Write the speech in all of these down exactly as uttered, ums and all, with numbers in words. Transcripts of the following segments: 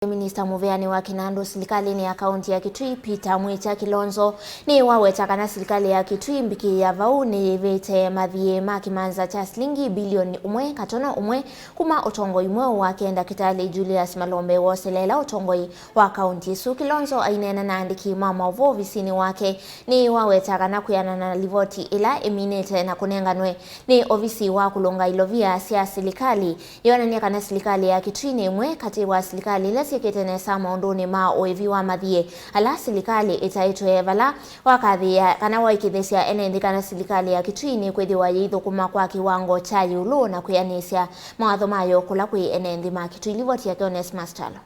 Minista mũvĩanĩ wa kĩnandũ silikalĩnĩ ya kaunti ya Kitui, Peter Mwĩkya Kilonzo, nĩwaweta kana silikalĩ ya Kitui mbikĩ ya vau nĩyĩvĩte mathiĩ ma kĩmanza kya silingi bilioni ũmwe katono ũmwe kuma ũtongoi mweũ wake Ndakĩtalĩ Julius Malombe woselela ũtongoi wa kaunti ĩsu. Kilonzo aineena na andĩki ma maũvoo ovisinĩ wake, nĩwaweta kana kwĩanana na livoti ĩla ĩminĩte na kũnenganwe nĩ ovisi wa kũlũnga ilovia sya silikalĩ, yonany'a kana silikalĩ ya Kitui nĩ ĩmwe katĩ wa silikalĩ ila syĩkĩte nesa maũndũnĩ ma ũĩvi wa mathiĩ ala silikalĩ ĩtaĩtwe vala wakathĩĩa kana waĩkĩĩthya ene nthĩ kana silikalĩ ya Kitui nĩkwĩthĩwa yĩithũkũma kwa kĩwango kya ĩũlũ na kwĩanĩsya mawatho mayo kũla kwĩ ene nthĩ ma Kitui. Livoti yake Onesmus Kyalo.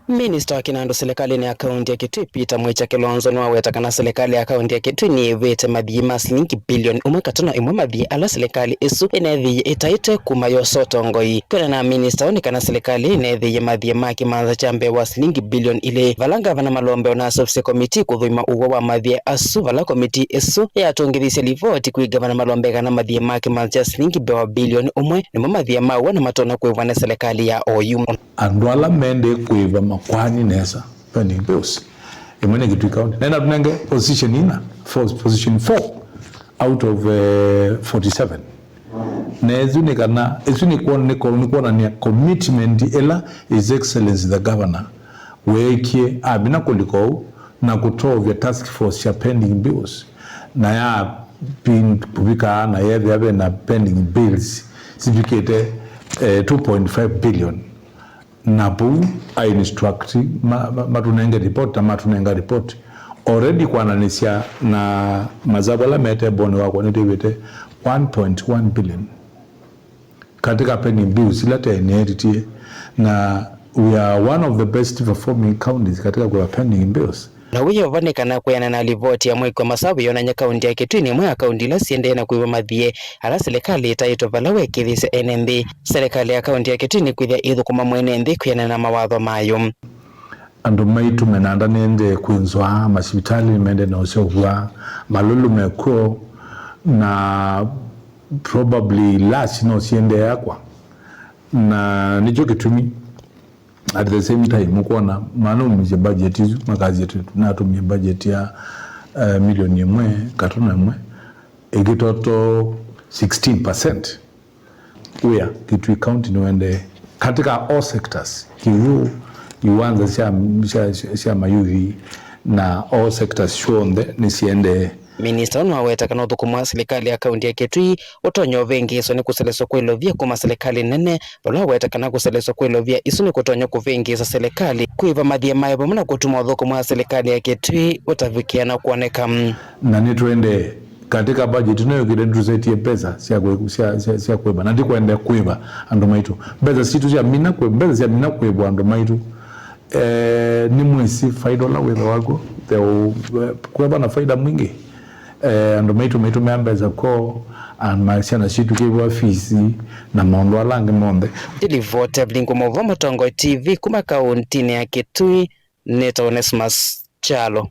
Minista wa kĩnandũ silikalĩnĩ ya kaunti ya Kitui, Peter Mwĩkya Kilonzo, nĩwaweta kana silikalĩ ya kaunti ya Kitui nĩyĩvĩte mathiĩ ma silingi bilioni ũmwe katono ĩmwe, mathiĩ ala silikalĩ ĩsu ĩneethĩie ĩtaĩte kuma yosa ũtongoi. Kwĩanana na minista ũũ, nĩ kana silikalĩ ĩneethĩie mathiĩ ma kĩmanza kya mbee wa silingi bilioni ilĩ, vala ngavana Malombe ũnasũvisye komitii kũthũima ũw'o wa mathiĩ asu, vala komitii ĩsu yatũngĩthisye livoti kwĩ ngavana Malombe kana mathiĩ ma kĩmanza kya silingi mbee wa bilioni ũmwe nĩmo mathiĩ ma w'o na matonya kũĩvwa nĩ silikalĩ ya oyu. Andũ ala mendee kũĩva makoani nesa, pending bills, ĩmwe nĩ Kitui County. Nenda tũnenge position ina, for position four out of, eh, forty-seven. Na ĩsu nĩ kana, ĩsu nĩ kwon-, nĩ kwon-, nĩ kwonania commitment ĩla His Excellency the Governor weekie amina kũlika ũu na kũtovya task force ya pending bills, na ya pin-, kũvika na yethĩa ve na pending bills sivikĩte, eh, two point five billion. Na vau a instruct ma, ma, matũnenge report, na matũnenga report. Already kwananĩsya na masavu ala me table-nĩ wakwa nĩtwĩvĩte one point one billion katika pending bills ila tene nĩetitie, na we are one of the best performing counties katika kũĩva pending bills. Na wĩyova nĩ kana kwĩanana na livoti ya mũĩkĩ wa masavu yonany'a kaunti ya Kitui nĩ ĩmwe ya kaunti ila siendee na kũĩva mathiĩ ala silikalĩ ĩtaĩtwe vala wekĩĩthĩsya ene nthĩ. Silikalĩ ya kaunti ya Kitui nĩkwĩthĩa ĩithũkũma mwene nthĩ kwĩanana na mawatho mayo. Andũ maitũ mena nda nĩendee kwĩnzwa, masivitalĩ nĩmendee na ũseũvw'a, malũlũ mekw'o, na probably lash no siendee akwa, na nĩkyo kĩtumi at the same time ũkwona manaumisye budget isu makasya tũnatũmie budget ya, eh, milioni ĩmwe katono ĩmwe ĩkĩtoto sixteen percent. Wĩa Kitui County nĩwendee katika all sectors, kĩw'ũ, iwanza sya, sya, sya, sya mayuthi na all sectors syonthe nĩsiendee. Minista ũũ nĩwaweta kana ũthũkũmi wa silikalĩ ya kaunti ya Kitui ũtonya ũvĩngĩĩswa nĩ kũseleswa kwa ilovia kuma silikalĩ nene, vala waweta kana kũseleswa kwa ilovia isu nĩkũtonya kũvĩngĩĩsa silikalĩ kũĩva mathiĩ mayo vamwe na kũtuma ũthũkũmi wa silikalĩ ya Kitui ũtavikĩa na kwoneka. Na nĩtwendee katika budget ĩno yũkĩte nĩtũsetie mbesa sya kwĩ-, sya, sya, sya kwĩva, na ndikwenda kwĩva andũ maitũ mbesa sitũ sya mina kwĩ-, mbesa sya mina kwĩvwa andũ maitũ. Eh, nĩ mwĩsĩ faida ũla wĩthĩwa kw'o, the, eh, kwĩva na faida mwingĩ. Eh, andũ maitũ maitũmĩa mbesa kw'o, and ma syana sitũ kĩvwa fees na maũndũ ala angĩ monthe. Ndilivoti Evelyn Ngũmova, Mũtongoi T V kuma kauntinĩ ya Kitui, nĩtawa Onesmus Kyalo.